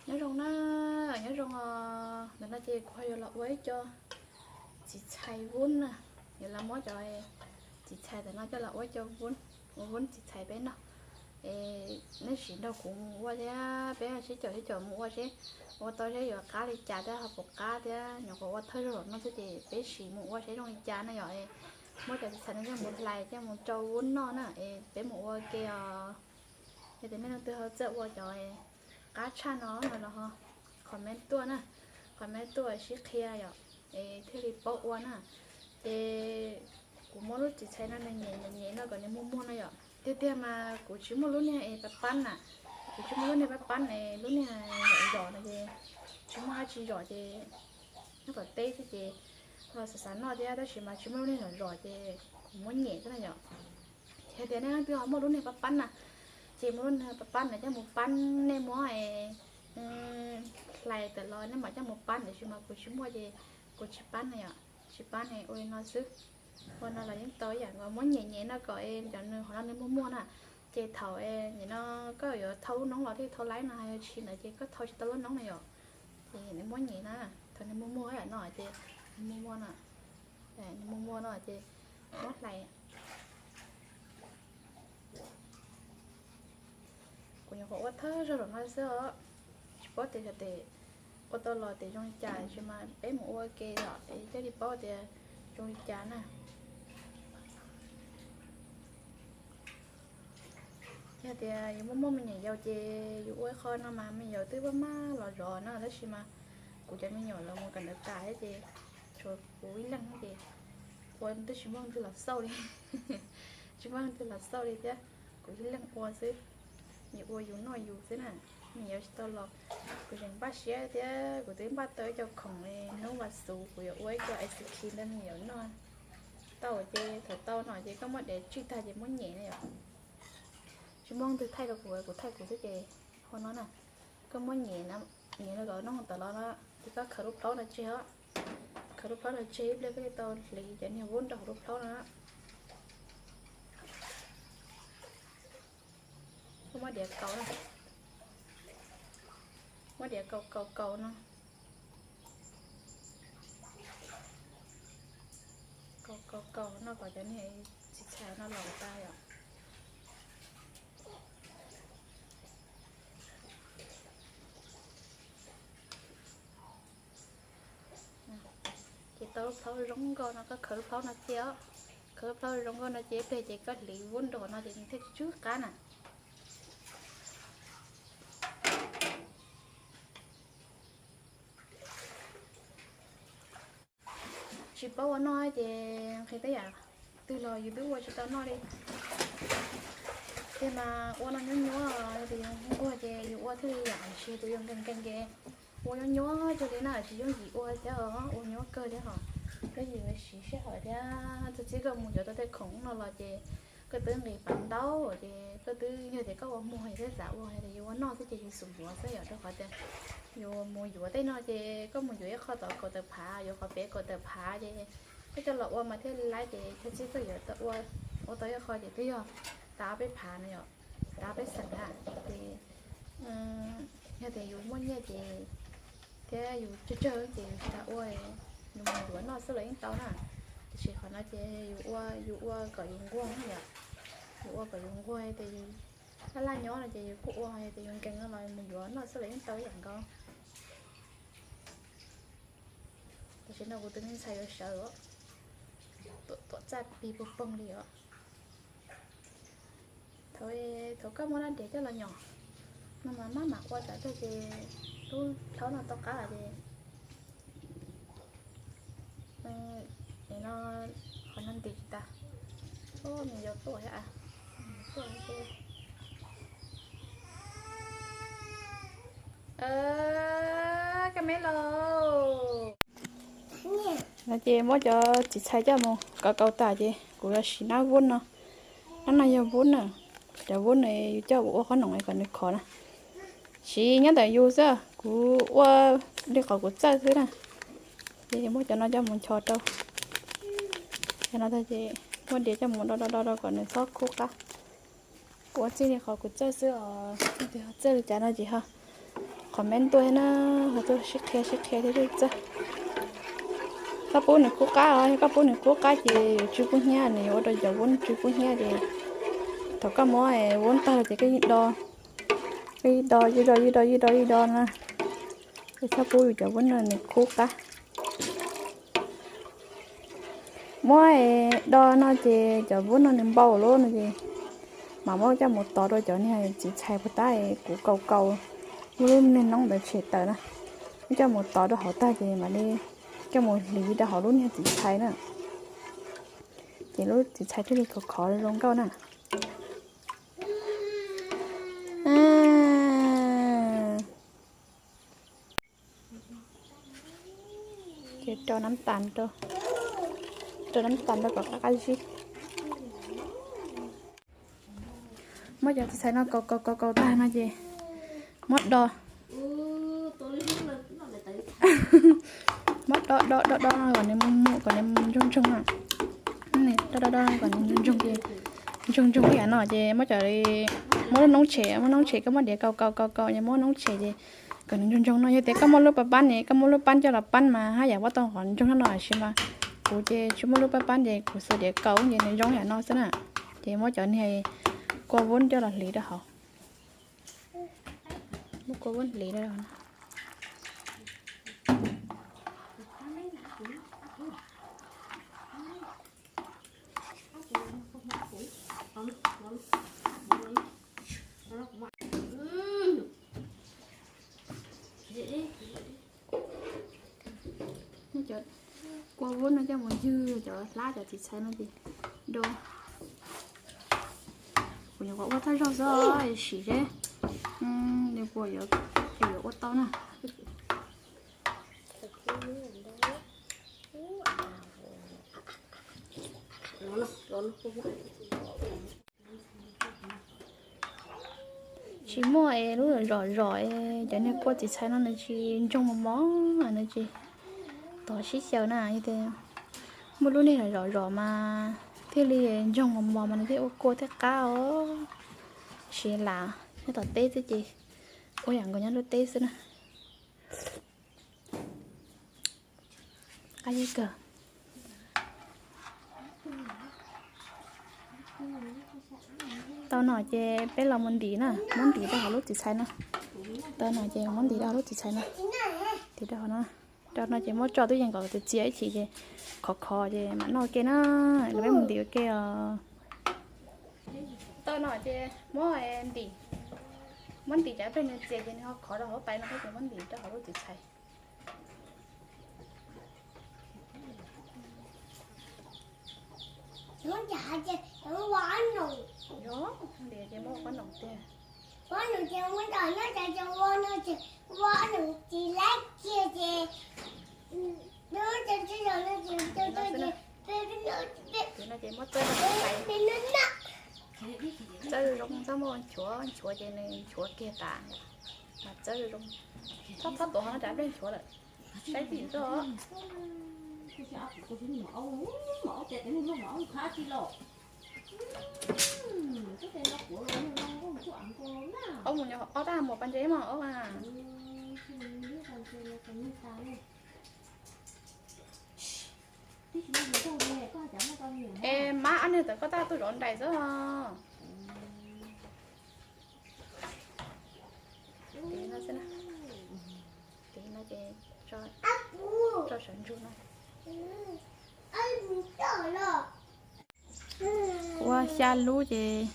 Nyob zoo na, nyob zoo os. Ntawm no ces kuv ho yuav los ua ib co txiv txhais vub na. Yuav los muab cov txiv txhais ntawm no coj los ua co, ua vub txiv txhais peb noj. Es nej sim nrog kuv mus ua thiab, peb sib caum sib caum mus ua seb ua tau seb yuav qab li cas thiab ho puas qab thiab. Nyuam qhuav ua thawj zaug no xwb ces peb sim mus ua seb zoo li cas na yom. Muab cov txiv txhais no coj mus hlais coj mus rau vub noj na, es peb mus ua ke os. Yog tias nej leej twg ho txawj ua cov qab tshaj no no los ho comment tuaj na, comment tuaj sib qhia yom, es thiaj li paub ua na. Ces kuv muab lub txiv txhais no nws nyem nyem nyem no kom nws muag muag no yom. Tiag tiag mas kuv tsis muaj lub niag es pab pab na, kuv tsis muaj lub niag pab pab es lub niag zom zom no ces tsis muaj dab tsi zom ces nyob tom teb xwb ces xav xav noj thiab tab sis mas tsis muaj lub niag zom zom ces kuv muab nyem xwb na yom. Ces tias nej leej twg ho muaj lub niag pab pab na, ces muab lub niag pab pab na coj mus pab nej muab es hlais tawm los nej mam coj mus pab, tiam sis mas kuv tsis muaj ces kuv tsis pab na yom, tsis pab ne ua li no xwb. Ua no los yeej tau ib yam nkaus, muab nyem nyem no kom es cov nws hov no nws muag muag na. Ces thaum es nim no koj yuav thau lub noob los thiaj thau laib no, yog tsis ntawd ces koj thau tsis tau lub noob na yom. Ces nws muab nyem na, thaum nws muag muag ib yam no ces nws muag muag na, nws muag muag no ces muab hlais. Kuv nyuam qhuav ua thawj zaug zaum no xwb os, tsis paub tias xyov tes ua tau los tes zoo li cas, tab sis mas peb mus ua ke os es thiaj li paub tias zoo li cas na. Yog tias yus muaj muaj me nyuam yaus ces yus ua ib qho no mas me nyuam yaus twb maj maj los zov na, tab sis mas kuv cov me nyuam los mus kawm ntawv tas thiab ces tshuav kuv ib leeg ces ua twb tsis muaj leej twg los xauj li, tsis muaj leej twg los xauj li thiab, kuv ib leeg ua xwb. Yus ua yus noj yus xwb na, me nyuam yaus tsis tau los. Kuv tseem npaj siab thiab kuv twb npaj tau ib co khoom li hnub vas xuv kuv yuav ua ib co ice cream rau me nyuam yaus noj. Tau ces thaum tau no ces koj muab diav tswj tag ces muab nyem na yom. Tsis muaj leej twg thaij rau kuv, kuv thaij kuv xwb ces ua no na. Koj muab nyem, nyem no kom noj tawm los no ces koj khaws lub plaub no tseg os. Khaws lub plaub no tseg ib pliag koj thiaj tau hliv cov niag vub nrog hauv lub plaub no. Koj muab diav kaus na, muab diav kaus kaus kaus no. Kaus kaus kaus no kom cov niag txiv txhais no los tas yom. Ces tau lub plaub zoo nkauj no koj khaws lub plaub no cia os. Khaws lub plaub zoo nkauj no cia ib pliag ces koj hliv vub nrog no ces nws thiaj tsw qab na. Tsis paub ua noj ces nqhis tej yam twg los yus twb ua tsis tau noj li. Tiag mas ua no nyuab nyuab, yog tias yus nquag ces yus ua thiaj li yam tsis tus yus nkees nkees ces ua nyuab nyuab cuag li na, tsis yooj yim ua thiab os, ua nyuab kawg thiab hos. Koj yim siv sij hawm thiab txog txij koj mus yuav tau tej khoom no los ces koj twb nqis pas ntaub ces koj twb yog tias koj ua muag yus thiaj xav ua, yog tias yus ua noj xwb ces yus xum yuav xwb yom, rau qhov tias yus mus yuav tej no ces koj mus yuav ib qho tod kaum tawm phav, yuav qhov pem kaum tawm phav ces koj coj los ua mas thiaj li laib ces txog txij koj yuav ua tau ib qho ces twb yog tau ob peb phav no yom, tau ob peb xeem na. Ces yog tias yus muaj nyiaj ces thiab yus tsawg tsawg ces yus tsis tas ua, yus mus yuav noj xwb los yeej tau na. Tiam sis qhov no ces yus ua, yus ua kom yus nquag na yom, yus ua kom yus nquag tias yus laj laj nyob no ces yus kuj ua, tias yus nkees no los mus yuav noj xwb los yeej tau ib yam nkaus. Tam sim no kuv tus me ntxhais yuav sawv os, tuam txaj pig pog poog li os. Thaum, thaum koj muab rab diav coj los nyom no mas maj mam ua tas tag ces lub plaub no tau qab lawm ces no, qhov no ntim tsis tas. Nws yuav tuaj thiab. Koj me lauj. No ces muab cov txiv txhais coj mus kaus kaus tas ces kuv los siv nab vub no. Nab no yog vub na, cov vub no yus coj ua qhob noom kom nws khov na. Siv nyob ntawm yus xwb, kuv ua li qhov kuv txawj xwb na. Ces muab cov no coj mus ncho rau. Cov no tag ces muab diav coj mus do do do do kom nws txhob khub qab. Kuv ua txij li qhov kuv txawj xwb os, leej twg txawj li cas no ces ho Qhov me ntuj na, ho tuaj sib qhia sib qhia thiab txawj. Koj pub nws kub qab os, yog koj pub nws kub qab ces yuav tsw kub hnyiab, nws yuav ua rau cov vuab tsw kub hnyiab ces thaum koj muab vuab tag ces koj yeej do, koj yeej do yeej do yeej do yeej do yeej do na. Es txhob pub yus cov vuab no nws kub qab. Muab do no ces cov vuab no nws npau lawm no ces mam muab coj mus tod rau cov niag txiv txhais puas tab kuv kaus kaus lub niag noob ntawd tshem tawm na. Muab coj mus tod rau hauv tag ces mam li coj mus hliv rau hauv lub niag txiv txhais na. Ces lub txiv txhais thiaj li khov khov zoo nkauj na. Ces rau nab tas rau, rau nab tas rau kom qab qab zib. Muab cov txiv txhais no kaus kaus kaus kaus tag no ces muab do, muab do do do do no kom nws mus mus kom nws ntsoog ntsoog na. Do do do kom nws ntsoog ntsoog ces, ntsoog ntsoog ib yam no ces muab cov, muab lub noob tshem, muab noob tshem koj muab diav kaus kaus kaus kaus ces muab noob tshem ces kom nws ntsoog ntsoog no. Yog tias koj muaj lub pab pab ne, koj muaj lub pab coj los pab mas haj yam muab tau qhov ntsoog no no tab sis mas kuv ces tsis muaj lub pab pab ces kuv xuas diav kaus ces nws zoo yam no xwb na. Ces muab cov niag kua vuab coj los hliv rau hauv. Muab kua vuab hliv rau hauv. Muab cov kua vuab no coj mus ywg cov hlab cov txiv txhais no ces do. Kuv nyuam qhuav ua tag zog xwb, sim seb nws puas yuav, yuav ua tau na. Tsis muaj es lub zom zom es cov niag kua txiv txhais no nws tsis ntsoog mos mos, nws tsis tov sib xyaw na. Yog tias muaj lub niag zom zom mas thiaj li ntsoog mos mos mas nws thiaj ua kua thiaj qab os. Siv lam nyob tom teb xwb ces ua yam nkaus nyob lub teb xwb na. Qab zib kawg. Tau no ces peb los mus ntim na, muab ntim rau hauv lub txiv txhais no. Tau no ces muab ntim rau hauv lub txiv txhais no. Ntim rau hauv no. Rau no ces muab tso tub yees kom txias txias ib chim ces khov khov ces mam noj ua ke na. Los peb mus ntim ua ke os. Tau no ces muab ntim, muab ntim cov pleg nws txias ces nws ho khov rau hauv tais no thiab ces muab ntim rau hauv lub txiv txhais. Yog, ntim ces muab ua qhob noom tiag. Tiv no ces muab txawb, txawb zoo zoo, txhob muab nchuav, nchuav ces nws nchuav kiag tas. Mas txawb zoo zoo, txhob, txhob tuav hauv no tsam peb nchuav lawm. Saib tib xwb. Ob mus nyuam ob tab mus pas ntses mas ob a. Es mab ob niag tawm koj tab tuaj zov nraim xwb os. Tiv no xwb na. Tiv no ces tso sawv ntsug no. Ua xya lub ces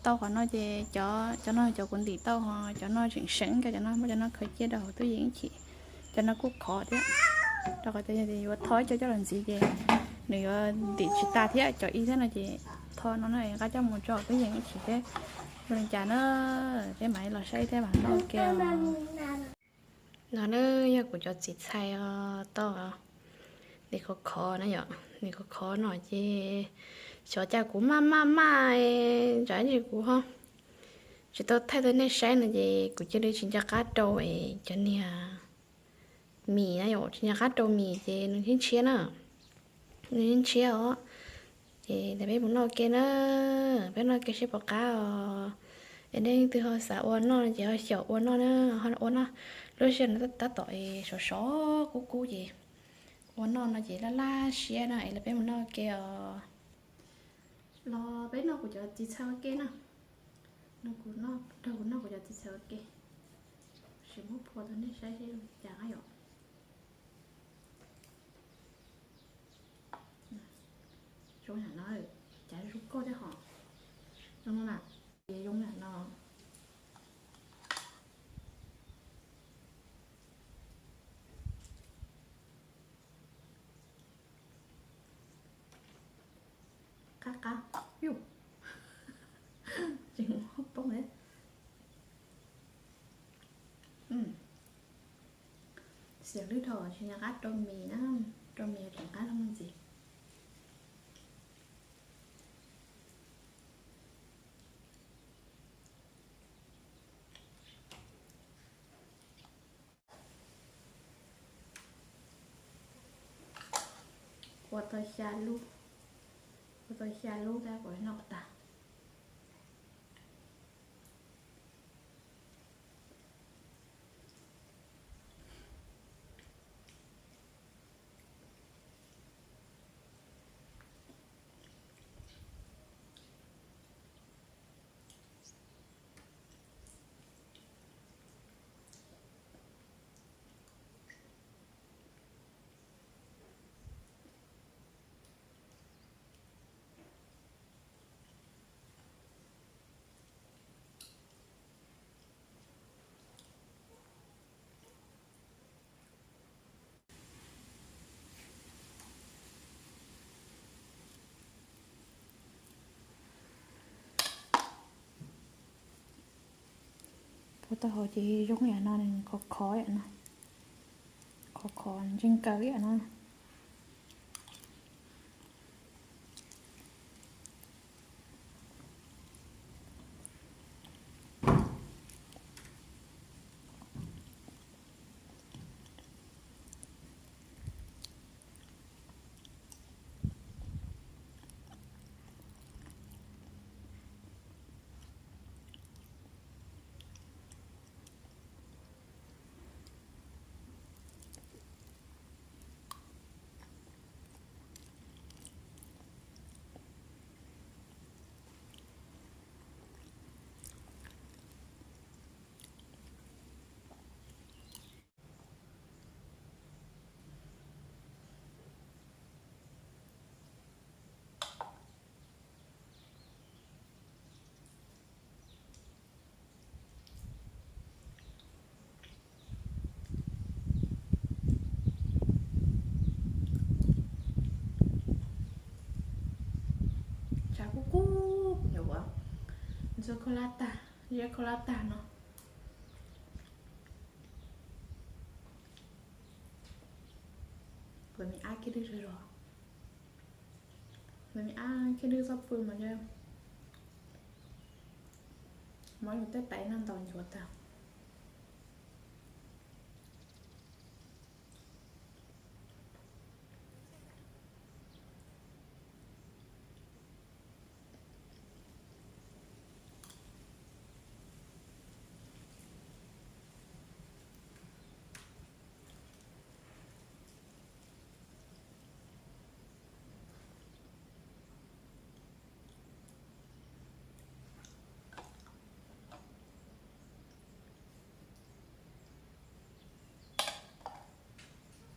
tau qhov no ces cov, cov no cov kuv ntim tau, ho cov no tseem seem, cov no muab cov no khaws cia rau hauv tub yees ib chim. Cov no kuj khov thiab, rau qhov tias yog yuav tho ib co coj los ntxiv ces nws yuav ntim tsis tas thiab, cov ib thiab no ces tho no na, nqa coj mus tso hauv tub yees ib chim thiab. Zoo li cas na, peb mam li los saib thiab mam noj ua ke. No na yog kuv cov txiv txhais os, tau ntim khov khov na yom, ntim khov khov no ces xyov cas kuv maj maj maj, tsam ib ntsis kuv ho tsis tau thaij rau nej saib no ces kuv cia li tsis nco qab rau cov niag mis na yom, tsis nco qab rau mis ces nws thiaj ntshiab na, nws thiaj ntshiab os. Ces peb mus noj ua ke na, peb noj ua ke seb puas qab os. Es nej leej twg ho xav ua noj ces ho xyaum ua noj na, ho ua noj lub sij hawm no tab tom sov sov kub kub ces ua noj no ces laj laj siab no es los peb mus noj ua ke os. Los peb noj kuv cov txiv txha ua ke na. Nrog kuv noj kuv cov txiv txha ua ke. Sim muab phua rau nej saib seb cas na yom. Zoo yam no, cas zoo nkauj thiab hos. Zoo no na, ces zoo yam no. Qab qab, yus, tseem poob thiab. Xiam lwb dhau tsis nco qab rau mis na, rau mis tseem qab los ntxiv. Ua tau xya lub, ua tau xya lub tab kuv noj tag. Puab tau hauv ces zoo yam no, khov khov yam no, khov khov ntseeg kawg yam no. Tshav kub kub kuv nyuam qhuav ntxuag khaub hlab tag, ziab khaub hlab tag no. Kuv me ab kiag lwj zog zog, kuv me ab kiag lwj txoj pw mas mob yus tej tais no ntaus nchuav tag.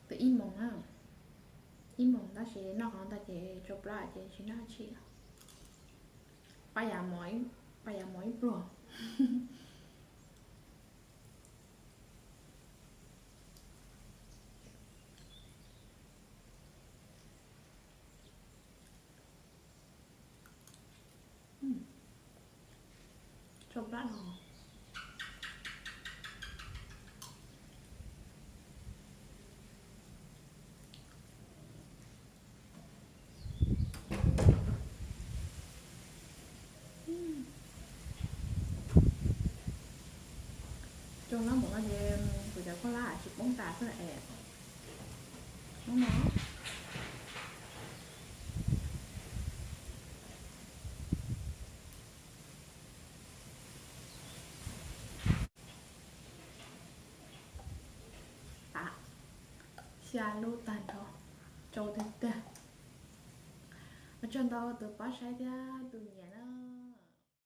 Twb ib moos na, ib moos tab sis noj qhov ntawd ces tsau plab ces tsis noj dab tsi. Paj yam mov, paj yam mov ib pluag. Tsau plab no. Cov no mus no ces kuv cov khaub hlab tsis poob tas xwb es. Hnub no. Xya lub tag nrho, tsau tiag tiag. Ua tsaug ntau tus pab saib thiab tus nyiam na.